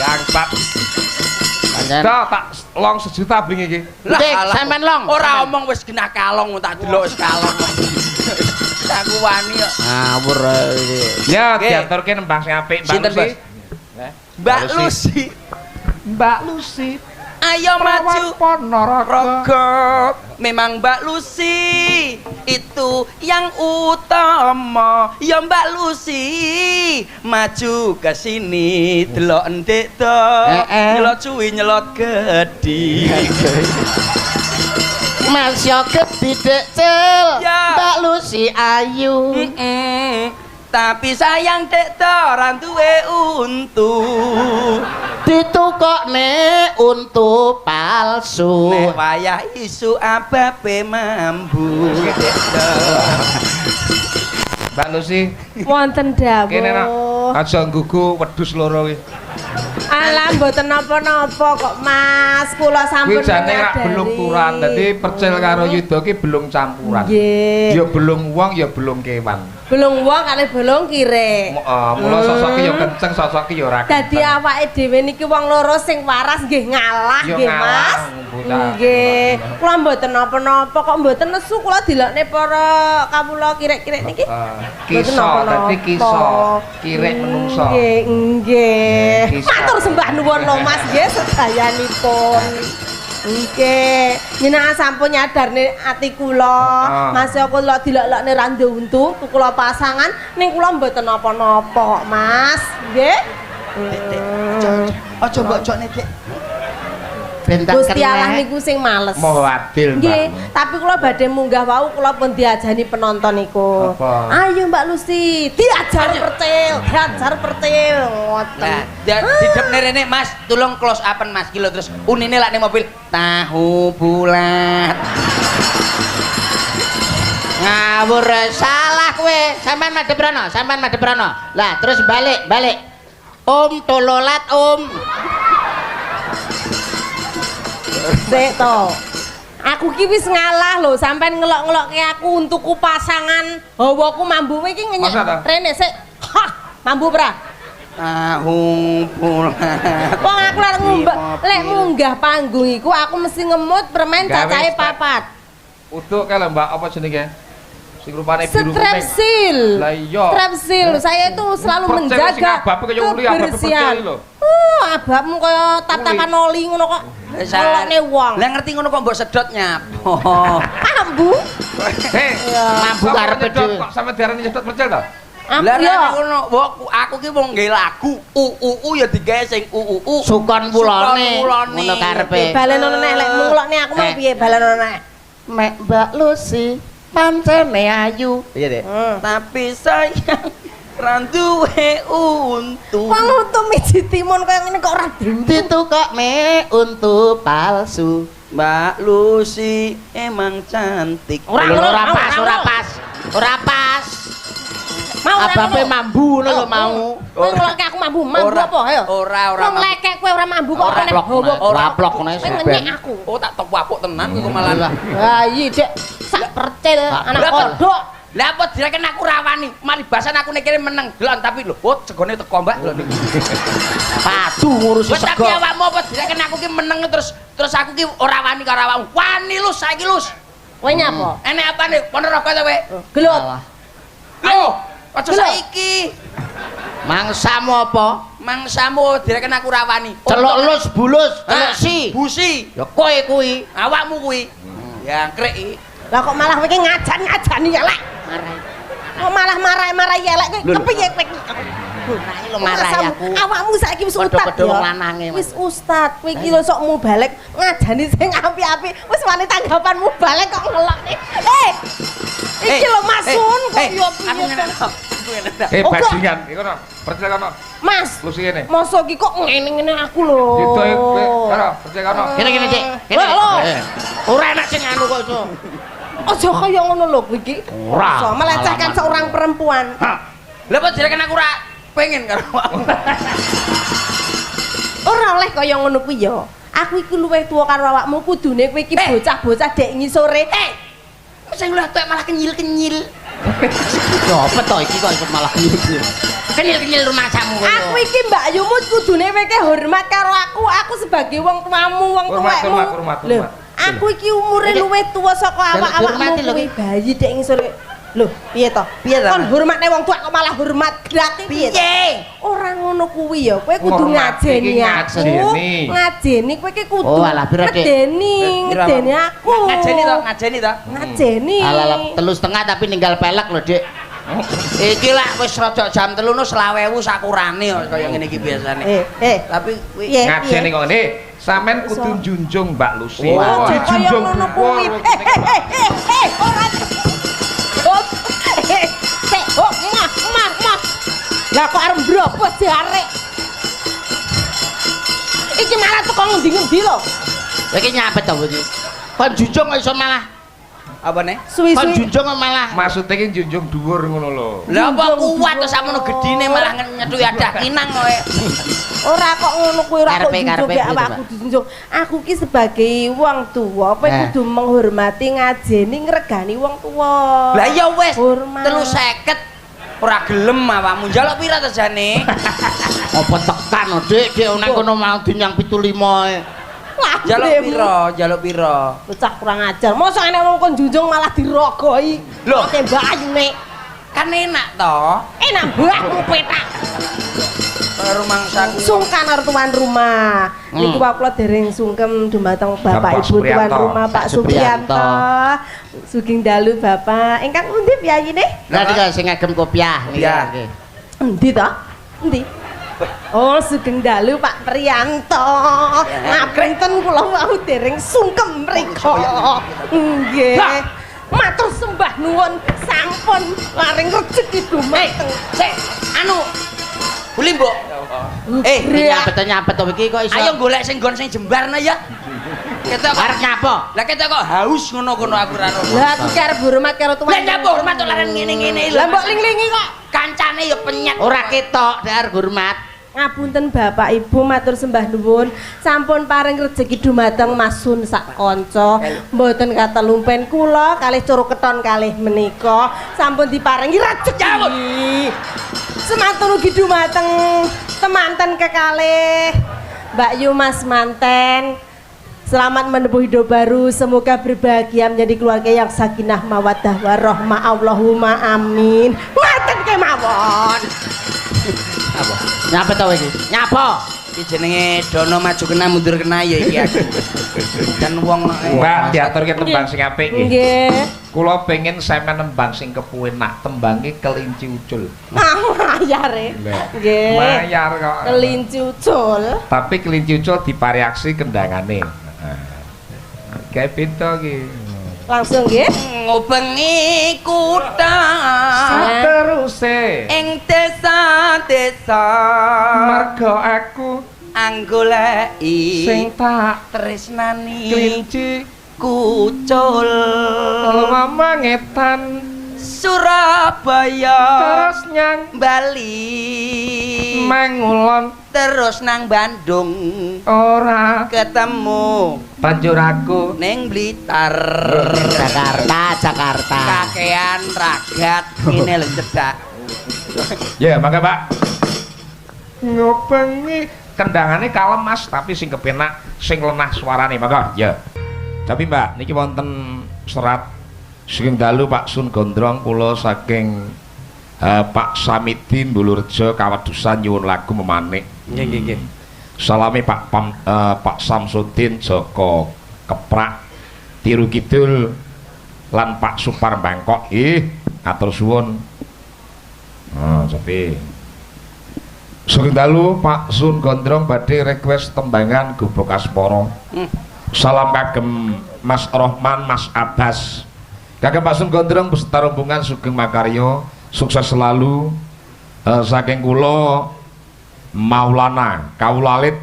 Angsat. Pancen. Dah tak long sejuta bling iki. Lah, Dik, alah. sampean long. Ora Sampean. omong wis genah kalong tak delok wis kalong. Aku wani kok. Ngawur ae iki. Ya, Oke. diaturke nembang sing apik, Mbak Sinten, Lucy. Bos? Mbak Lucy, Mbak Lucy. Ayo maju. Ponorogo. Rogo. Memang Mbak Lucy itu yang utama. Ya Mbak Lucy, maju ke sini, delok endek to. Eh, eh. Nyelot suwi nyelot gedhi. Mas yo gedhi Dek Cil. Ya. Mbak Lucy ayu. Tapi sayang dek to ora duwe untu. Ditukokne untu palsu. Nek wayah isu ababe mambu dek to. Mbak Lucy, Wonten dawuh. Kene nak aja nggugu wedhus loro kuwi. Alah mboten napa-napa kok, Mas. Kula sampun Kuwi jane rak menyadari. Belung turan, dadi Percil karo Yuda ki belung campuran. Nggih. Ya belung wong, ya belung kewan. Belung wong kalih belung kirek. Mula sosok ki ya kenceng, sosok ki ya ora Dadi kenceng. Awake dhewe niki wong loro sing waras nggih ngalah Ya nggih, ngalah, Mas. Bocah. Nggih. Kula mboten napa-napa kok mboten nesu kula dilokne para kawula kirek-kirek niki. Heeh. Mboten Kiso, napa-napa. dadi kiso, kirek menungso. Nggih, nggih. Kiso. Matur sembah nuwun lho, Mas, nggih sedayanipun. Nggih, njenengan sampun nyadarne ati kula. Heeh. Mas ya kula dilok-lokne ra untu, kula pasangan ning kula mboten napa-napa kok, Mas. Nggih. Aja mbok jokne, Dik. Ben tak Gusti Allah kena. Niku sing males. Moho adil, Mbak. Nggih, tapi kula badhe munggah wau kula pun diajani penonton niku. Apa? Ayo Mbak Lucy, diajar Percil, diajar Percil ngoten. Nah, didepne rene, Mas, tolong close upen Mas ki lho terus unine lak ning mobil tahu bulat. Ngawur ae. Salah kowe. Sampean madhep rono, sampean madhep rono. Lah, terus balik, balik. Om tololat om. Sik to. Aku ki wis ngalah lho, sampean ngelok-ngelokke aku untuku pasangan hawaku mambu kowe iki ngenyek. Masa ta? Rene sik. Hah, mambu ora? Tahu bulat. Wong aku lek Di ngumbah, lek mobil. Munggah panggung iku aku mesti ngemut permen Gawe cacahe step. papat. Uduk kae lho, Mbak, apa jenenge? Sing rupane biru kuning. Strepsil. Lah iya. Strepsil. Saya itu selalu Percil sing menjaga ababe kaya uli, ababe kebersihan. percil lho. Oh, ababmu kaya tap-tapan oli ngono kok. Ngelokne wong. Lah ngerti ngono kok mbok sedot nyapo. Ambu. Hei, Mambu sapa karepe nyedot dhewe. Kok sampe diarani nyedot Percil to? Ambu Lah ya. nek ngono, wong aku ki wong nggawe lagu u u u ya digawe sing u u u. Sukon wulone. Sukon wulone. Ngono karepe. Balenono neh lek ngelokne aku mau Eh. piye balenono neh. Mek Mbak Lucy pancene ayu. Iya, Dek. Hmm. Tapi sayang ra duwe untu. Wong untu miji timun kaya ngene kok ora diuntu. Ditukokne untu palsu. Mbak Lucy emang cantik. Ora Lho, ngono, ora pas, ora ora ngono. pas. Ora pas. Mau ora Ababe ngono? mambu ngono lho mau. Kowe ngelokke aku mambu, mambu Ora. apa? Ayo. Ora, ora Wong mambu. lekek kowe ora mambu kok apa nek Plok, hawa. ora plok ngono Kowe ngenyek aku. Oh, tak tepuk tenan kok malah. Lah. Lah iya, Dek, sak percil anak Lah, kok- kodok. Lah apa direken aku rawani? Mari basan aku nek kene meneng delon tapi lho, oh segone teko Mbak lho niku. Padu ngurusi Wes tapi sego. awakmu apa direken aku ki meneng terus terus aku ki ora wani karo awakmu. Wani lu saiki lus. Kowe nyapa? Enek apane? Ponorogo ta kowe? Gelut. Alah. Lho, aja Gelut. saiki. Mangsamu apa? Mangsamu direken aku rawani. Celuk lus bulus, celuk Ah, si. Busi. Ya kowe kuwi. Awakmu kuwi. Yangkrek iki. Lah kok malah kowe iki ngajan-ngajani elek. Kok malah marai-marai elek kowe Lho, lho. kepiye kowe iki? Marai lho marai aku. Awakmu saiki wis ustad Padha-padha ya. wong lanange, Mas. Wis ustad, kowe iki lho sok mubalek ngajani sing apik-apik. Wis wani tanggapan mubalek kok ngelokne. Eh. Iki lho Mas Sun kok yo Aku piye ngene. to? Aku ngene. Eh, Oh, kok- bajingan, iku no. Percil kono. Mas, Lucy kene. mosok iki kok ngene-ngene aku lho. Yuda kowe kono, Percil kono. Kene kene, Cik. Kene. Lho, lho. Eh. Ora enak sing anu kok iso. Aja kaya ngono lho kowe iki. Ora. Iso melecehkan Malaman. seorang perempuan. Lah apa direken aku ora pengen karo awakmu. Ora oleh kaya ngono kuwi ya. Aku iki luwih tuwa karo awakmu, kudune kowe iki Eh. bocah-bocah dek ngisore. Eh, sing luwih tuwek malah kenyil-kenyil. Ya apa to iki kok iso malah. Kenyil-kenyil rumangsamu kowe. Aku iki Mbak Yumu kudune kowe ki hormat karo aku, aku sebagai wong tuamu, wong Hormat, tuwekmu. hormat, hormat, Lho, hormat. aku iki umure luwih tuwa saka awak-awakmu dihormati lho, kuwi bayi dek ngisor. Lho, piye to? Piye to, Kon Mas? hormatne wong tuwa kok malah hormat gratis piye to? Piye? Ora ngono kuwi ya, kowe kudu Ngormati ngajeni iki aku. ngajeni. Ngajeni kowe iki kudu Oh, alah, pira, Dik? ngedeni, Pira, ngedeni aku. Ngajeni to, ngajeni to. Ngajeni. Alah, 3,5 tapi ninggal pelek lho, Dik. Iki lak wis rada jam 3 no 20.000 sakurane kok kaya ngene iki biasane. Eh, Tapi kuwi piye? Ngajeni kok ngene. Sampeyan kudu njunjung Mbak Lucy. Wah, Ojo kaya ngono kuwi. Eh, ora. Oh, sik, oh, mah, mah, mah. Lah kok arep mbrobos jare. Iki malah teko ngendi-ngendi lho. Iki nyapet to iki. Kon junjung kok iso malah apa ne? kon Suwi-suwi. junjung kok malah Maksudnya iki njunjung dhuwur ngono lho. Lah apa Junjung kuat to dhuwur. sakmono gedine malah nyethuki adah kinang kowe. Ora kok ngono kuwi ora kok Karepe, junjung karepe gak piye to, awakku dijunjung. Aku ki sebagai wong tuwa, kowe Eh. kudu menghormati, ngajeni, ngregani wong tuwa. Lah iya wis Hormat. 350 ora gelem awakmu. Njaluk pira to jane? apa tekan lho, Dik, Dik nang kono mau dinyang 75 e. Lah, Njaluk lemu. pira? Njaluk pira? Bocah kurang ajar. Mosok enek wong kon junjung malah dirogoi. Loh. Tembak ayune. Kan enak to. Enak mbahmu petak. Rumangsaku. Sungkan karo tuan rumah. Niku wae kula dereng sungkem dumateng Bapak Bapak Ibu tuan Supriyanto. rumah Pak Pak Supriyanto. Supriyanto. Sugeng dalu Bapak. Ingkang pundi piyayine? Lah iki sing ngagem kopiah niki. Kopiah. Nggih. Endi to? Endi? Oh, sugeng dalu Pak Priyanto. Ngapunten kula wau dereng sungkem mriku. Nggih. Matur sembah nuwun sampun paring rejeki dumateng. Sik, anu. Buli mbok. Eh, Iki nyapet nyapet to iki kok iso. Ayo golek sing nggon sing jembar na ya. Ketok kok. Arep nyapa? Lah ketok kok haus ngono kono aku ora ro. Lah aku ki arep hormat karo tuan. Lah nyapa hormat kok laren ngene-ngene lho. Lah mbok ling-lingi kok. Kancane ya penyet. Ora ketok nek arep hormat. Ngapunten Bapak Ibu matur sembah nuwun sampun paring rejeki dumateng Mas Sun sak kanca mboten katelumpen kula kalih coro keton kalih menika sampun diparingi rejeki. Semantun ugi dumateng temanten kekalih Mbak Yu Mas Manten. Selamat menempuh hidup baru, semoga berbahagia menjadi keluarga yang sakinah mawaddah warahmah. Allahumma amin. Ngaten kemawon. Apa? Nyapet to iki? Nyapa? Iki jenenge Dono maju kena mundur kena ya iki aku. Dan wong Mbak diaturke tembang sing apik nggih. Nggih. Kula pengen sampeyan nembang sing kepenak, tembange kelinci ucul. Mayar e. Nggih. Mayar kok. Kelinci ucul. Tapi kelinci ucul dipareaksi kendangane. Heeh. Kayak beda iki. Langsung nggih. Ngubengi kutha Teruse ing desa-desa marga aku anggoleki sing tak tresnani kelinci kucul mangetan Surabaya terus nyang Bali mangulon terus nang Bandung ora ketemu banjur aku ning Blitar Jakarta, Jakarta. kakean ragat ngene lho cedak. Ya, mangga Pak. Ngubengi kendangane kalem Mas, tapi sing kepenak, sing lenah suarane, mangga. Ya. Tapi Mbak, niki wonten serat sugeng dalu Pak Sun Gondrong kula saking Pak Samidin Bulurejo Kawedusan nyuwun lagu Memanik. Nggih nggih nggih. Salame Pak Pak Samsudin Joko Keprak Tiru Kidul lan Pak Supar Bangkok. Ih, atur suwun. Ah, sepi. Sugeng dalu Pak Sun Gondrong badhe request tembangan Gubuk Asmara. Salam kagem Mas Rohman, Mas Abbas. Kagem Pak Sun Gondrong beserta rombongan sugeng makarya, sukses selalu. Saking kula Maulana Kawulalit.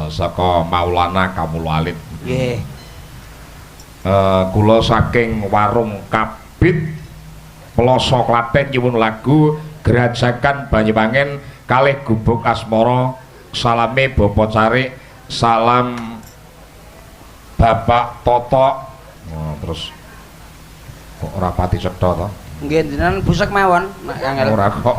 Saka Maulana Kawulalit. Nggih. Kula saking warung Kabit Ploso Klaten nyuwun lagu Grajagan Banyuwangen kalih Gubuk Asmara. Salame Bapak Carik, salam Bapak Totok. Oh, terus kok ora pati cetha to? Nggih jenengan busek mawon nek angel. Ora kok.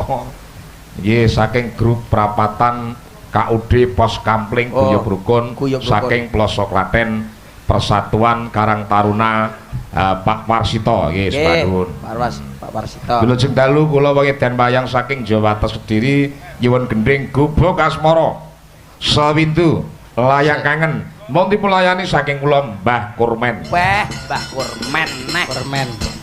Nggih, saking grup Prapatan KUD Pos Kampling Oh, Guyub Rukun Guyub Rukun. saking Ploso Klaten Persatuan Karang Taruna, Pak Warsito nggih, Nggih, sepaduhun. Pak Was, Pak Warsito. Wilujeng dalu kula wengedan wayang saking Jawa Kediri nyuwun gendhing Gubuk Asmara. Sewindu layang kangen mung dipunlayani saking kula Mbah Kurmen. Weh, Mbah Kurmen neh. Permen.